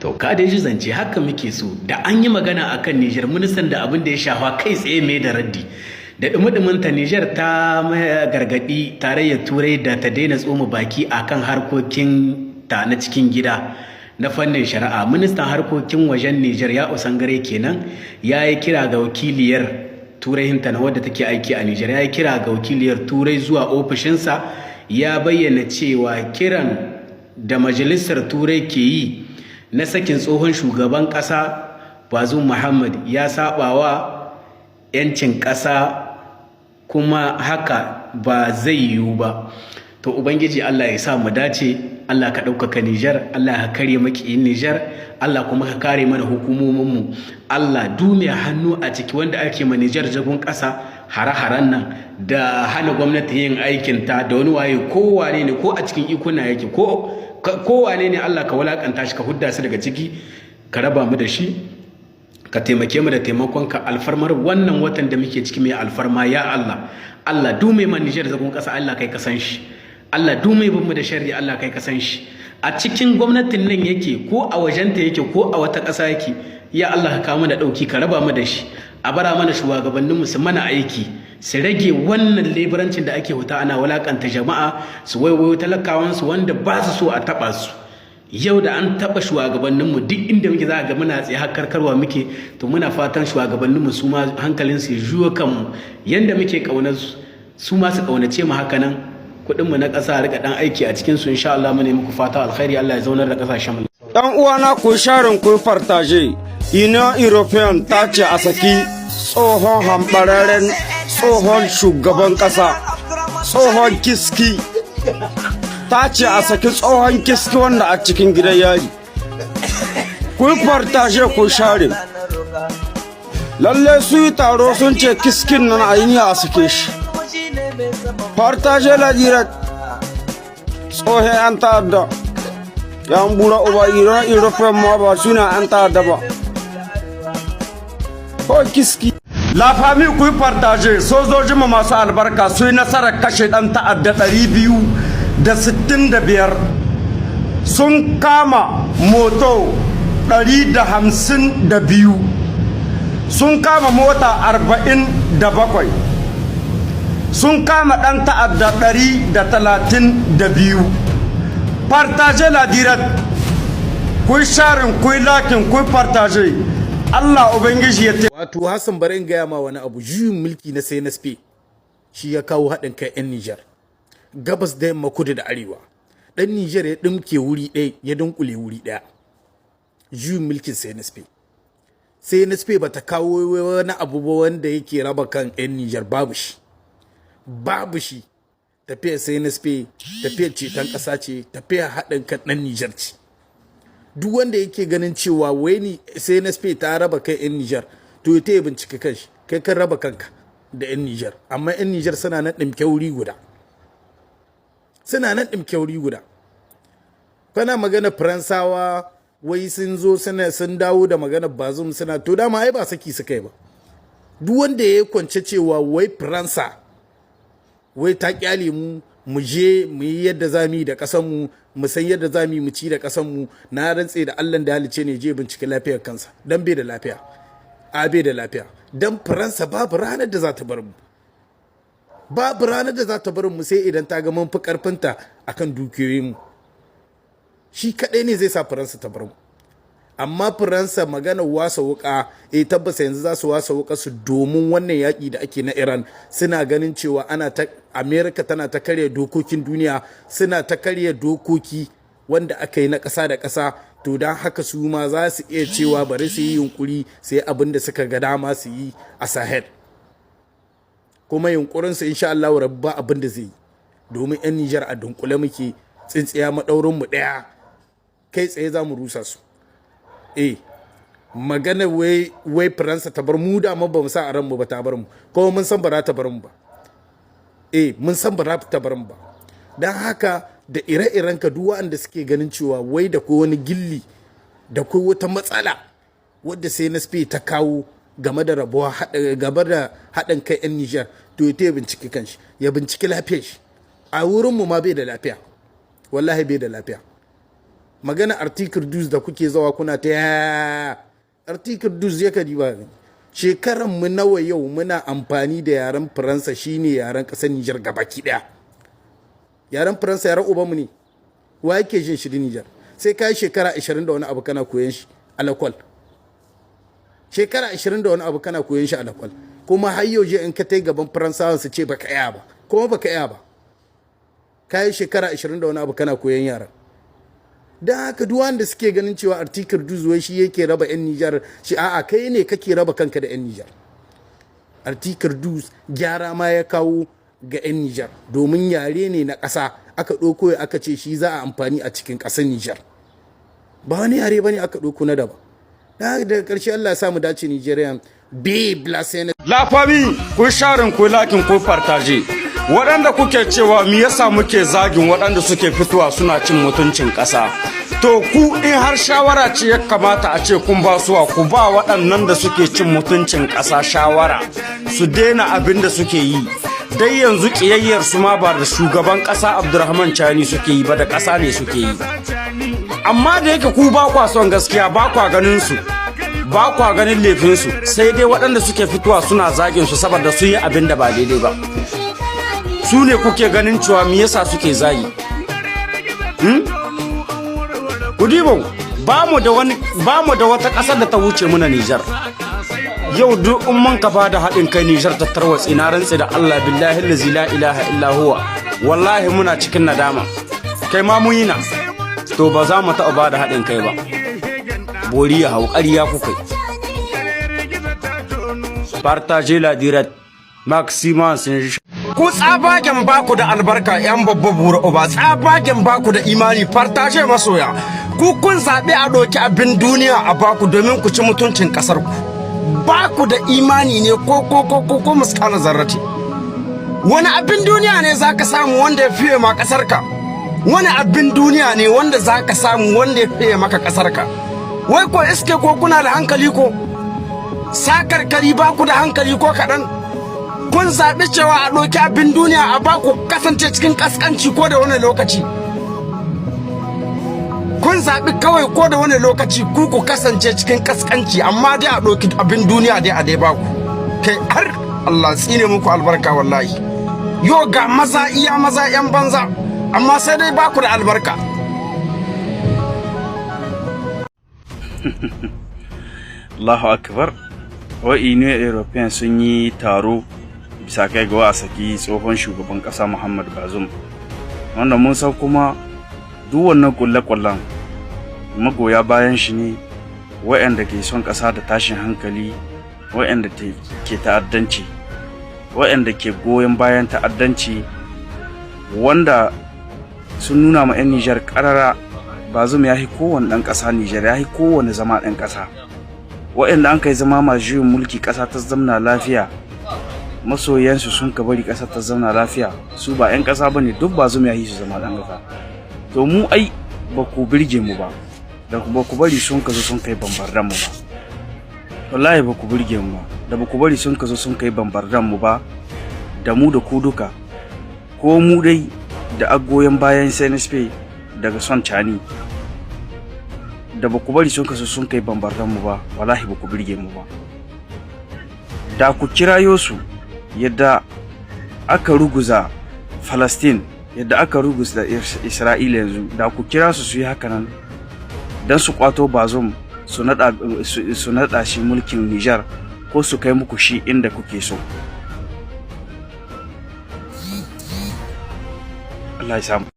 To ka dai ji zance, haka muke so. Da an yi magana akan Nijar, ministan da abin da ya shafa kai tsaye mai da raddi. Da dumi ta, Nijar ta gargadi Tarayyar Turai da ta daina tsoma baki akan harkokin ta na cikin gida na fannin shari'a. Ministan harkokin wajen Nijar, ya Sangare kenan, ya yi kira ga wakiliyar Turai hinta wadda take aiki a Nijar, ya yi kira ga wakiliyar Turai zuwa ofishinsa. Ya bayyana cewa kiran da Majalisar Turai ke yi na sakin tsohon shugaban ƙasa Bazoum Muhammad ya saɓawa 'yancin ƙasa, kuma haka ba zai yiwu ba. To, Ubangiji Allah ya sa mu dace. Allah ka ɗaukaka Nijar, Allah ka kare makiyin Nijar, Allah kuma ka kare mana hukumominmu. Allah, du mai hannu a ciki wanda ake ma Nijar zagon ƙasa, hare-haren nan da hana gwamnati yin aikinta da wani waye, ko wane ne, ko a cikin ikuna yake, ko kowane ne, Allah ka wulakanta shi, ka hudda su daga ciki, ka raba mu da shi, ka taimake mu da taimakonka, alfarmar wannan watan da muke ciki mai alfarma. Ya Allah, Allah, du mai man Nijar zagon ƙasa, Allah kai ka san shi. Allah, du mai bin mu da sharri, Allah kai ka san shi. A cikin gwamnatin nan yake, ko a wajenta yake, ko a wata ƙasa yake, ya Allah ka kawo mana ɗauki, ka raba mu da shi. A bara mana shugabanninmu su mana aiki, su rage wannan leburancin da ake huta ana wulakanta jama'a, su waiwayo talakawansu wanda ba su so a taɓa su. Yau da an taɓa shugabanninmu, duk inda muke za a ga muna tsaye har karkarwa muke. To, muna fatan shugabanninmu su ma hankalinsu ya juyo kanmu, yanda muke ƙaunar su, su ma su ƙaunace mu. Haka nan kuɗinmu na ƙasa a riƙa ɗan aiki a cikin su, insha Allah. Mu ne muku fata alkhairi, Allah ya zaunar da ƙasashen mu. Dan uwana, ku sharing, ku partage. Union European ta ce a saki tsohon hambararren tsohon shugaban kasa, tsohon Kiski. Ta ce a saki tsohon Kiski wanda a cikin gidan yari. Ku partage, ku share. Lalle su yi taro, sun ce Kiskin nan a yi a sake shi. Partage la direct. Tsohon 'yan ta'adda. Yan bura uba, Union European ma ba suna 'yan ta'adda ba. Ko Kiski. La famille, ku yi partage. Sojojinmu masu albarka su yi nasarar kashe ɗan ta'adda 265, sun kama moto 152, sun kama mota 47, sun kama ɗan ta'adda 132. Partage la direct. Ku yi sharing, ku yi liking, ku yi partage. Allah Ubangiji ya Wato Hassan, bari in gaya ma wani abu. Juyin mulki na CNSP shi ya kawo haɗin kai 'yan Nijar. Gabas da yamma, kudu da arewa. Ɗan Nijar ya ɗumke wuri ɗaya, ya dunkule wuri ɗaya. Juyin mulkin CNSP. CNSP ba ta kawo wani abu ba wanda yake raba kan 'yan Nijar, babu shi. Babu shi. Tafiyar CNSP tafiyar ceton ƙasa ce, tafiyar haɗin kan ɗan Nijar ce. Duk wanda yake ganin cewa wai ni CNSP ta raba kai 'yan Nijar, to ya taya bincike kanshi. Kai kan raba kanka da 'yan Nijar, amma 'yan Nijar suna nan ɗimke wuri guda, suna nan ɗimke wuri guda. Kana magana Faransawa wai sun zo suna sun dawo da magana Bazum, suna to dama ai ba saki suka yi ba. Duk wanda ya kwance cewa wai Faransa wai ta kyale mu, mu je mu yi yadda za mu yi da ƙasanmu, mu san yadda za mu yi mu ci da ƙasanmu, na rantse da Allah da halice ne, je bincike lafiyar kansa, dan bai da lafiya. A bai da lafiya, dan Faransa babu ranar da za ta bar mu, babu ranar da za ta bar mu, sai idan ta ga mun fi karfinta akan dukiyoyinmu. Shi kaɗai ne zai sa Faransa ta bar mu. Amma Faransa magana wasa wuka, eh, tabbas yanzu za su wasa wuka su domin wannan yaƙi da ake na Iran. Suna ganin cewa ana ta America tana ta karya dokokin duniya, suna ta karya dokoki wanda aka yi na ƙasa da ƙasa. To, don haka su ma za su iya cewa bari su yi yunkuri sai abin da suka ga dama su yi a Sahel. Kuma yunkurinsu, insha Allah, rabba abin da zai yi, domin 'yan Nijar a dunkule muke, tsintsiya maɗaurin mu ɗaya, kai tsaye za mu rusa su. Eh, magana wai Faransa ta bar mu, da ba mu sa a ranmu ba ta bar mu, kuma mun san ba za ta bar mu ba. Eh, mun san ba za ta bar mu ba. Don haka da ire-iren ka, duk waɗanda suke ganin cewa wai da ko wani gilli, da ko wata matsala wadda CNSP ta kawo game da rabuwa, game da haɗin kai 'yan Nijar, to ya binciki kanshi, ya binciki lafiyar shi. A wurinmu ma bai da lafiya, wallahi bai da lafiya. Magana article 12 da kuke zawa kuna ta ya article 12, ya kadi ba shekaran mu nawa yau muna amfani da yaren Faransa, shine yaren kasar Nijar gabaki daya. Yaren Faransa yaren ubanmu ne. Wa yake jin shi Nijar? Sai ka yi shekara 20 da wani abu kana koyan shi a lakwal, shekara 20 da wani abu kana koyan shi a lakwal, kuma har yau je in ka tai gaban Faransawan su ce baka iya ba, kuma baka iya ba. Ka yi shekara 20 da wani abu kana koyan yaran. Don haka duk wanda suke ganin cewa article 12 wai shi yake raba 'yan Nijar, shi a'a, kai ne kake raba kanka da 'yan Nijar. Article 12 gyara ma ya kawo ga 'yan Nijar, domin yare ne na ƙasa aka ɗauko aka ce shi za a amfani a cikin ƙasar Nijar, ba wani yare ba ne aka ɗauko na daban. Daga ƙarshe, Allah ya samu dace. Nigerian be blessed. La famille, ku sharing, ku liking, ku partage. Waɗanda kuke cewa me yasa muke zagin waɗanda suke fitowa suna cin mutuncin ƙasa. To ku in har shawara ce ya kamata a ce kun ba suwa, ku ba waɗannan da suke cin mutuncin ƙasa shawara su daina abin da suke yi. Dai yanzu ƙiyayyar su ma ba da shugaban ƙasa Abdurrahman Chani suke yi ba, da ƙasa ne suke yi. Amma da yake ku ba kwa son gaskiya, ba kwa ganin su, ba kwa ganin laifinsu, sai dai waɗanda suke fitowa suna zagin su saboda sun yi abin da ba daidai ba, su ne kuke ganin cewa me yasa suke zagi. Kudibo, ba mu da wata ƙasar da ta wuce muna Nijar. Yau duk in mun ka bada haɗin kai Nijar ta tarwatse, na rantse da Allah, billahi allazi la ilaha illa huwa, wallahi muna cikin nadama. Kai ma mun yi na to ba za mu taɓa bada haɗin kai ba. Bori ya hau, ƙarya kuka yi. Partager la direct maximum. Ku tsabagen baku da albarka, yan babba bura uba, tsabagen baku da imani. Partage masoya. Ku kun zaɓi a ɗauki abin duniya a baku domin ku ci mutuncin ƙasar ku. Baku da imani ne ko ko ko ko ko muskana zarrati. Wani abin duniya ne zaka samu wanda ya fiye ma ƙasar ka? Wani abin duniya ne wanda zaka samu wanda ya fiye maka ƙasar ka? Wai ko iske ko kuna da hankali ko sakarkari? Ba ku da hankali ko kaɗan. Kun zaɓi cewa a ɗauki abin duniya a ba ku kasance cikin ƙasƙanci ko da wani lokaci. Kun zaɓi kawai ko da wani lokaci ku ku kasance cikin ƙasƙanci, amma dai a ɗauki abin duniya dai a dai ba ku. Kai har Allah tsine muku albarka wallahi. Yo ga maza iya maza 'yan banza, amma sai dai ba ku da albarka. Allahu akbar. Wai Union European sun yi taro bisa kai ga a saki tsohon shugaban kasa Muhammad Bazoum, wanda mun san kuma duk wannan kulle-kullen magoya bayan shi ne, waɗanda ke son ƙasa da tashin hankali, waɗanda ke ta'addanci, waɗanda ke goyon bayan ta'addanci, wanda sun nuna ma 'yan Nijar ƙarara Bazoum ya fi kowane ɗan ƙasa Nijar, ya fi kowane zama ɗan ƙasa. Waɗanda an kai zama masu juyin mulki, ƙasa ta zamna lafiya, masoyansu sun ka bari ƙasa ta zamna lafiya, su ba 'yan ƙasa ba ne. Duk Bazoum ya yi su zama ɗan ƙasa. To mu ai ba ku birge mu ba da ba ku bari sun ka zo sun kai bambardan mu ba. Wallahi ba ku birge mu ba da ba ku bari sun ka zo sun kai bambardan mu ba. Da mu da ku duka, ko mu dai da agoyan bayan CNSP daga son Cani, da ba ku bari sun kaso sun kai bambardan mu ba, wallahi ba ku birge mu ba. Da ku kirayo su yadda aka ruguza Palestine, yadda aka ruguza Isra'ila yanzu, da ku kira su su yi haka nan don su kwato Bazoum, su naɗa shi mulkin Nijar ko su kai muku shi inda kuke so. Allah ya samu.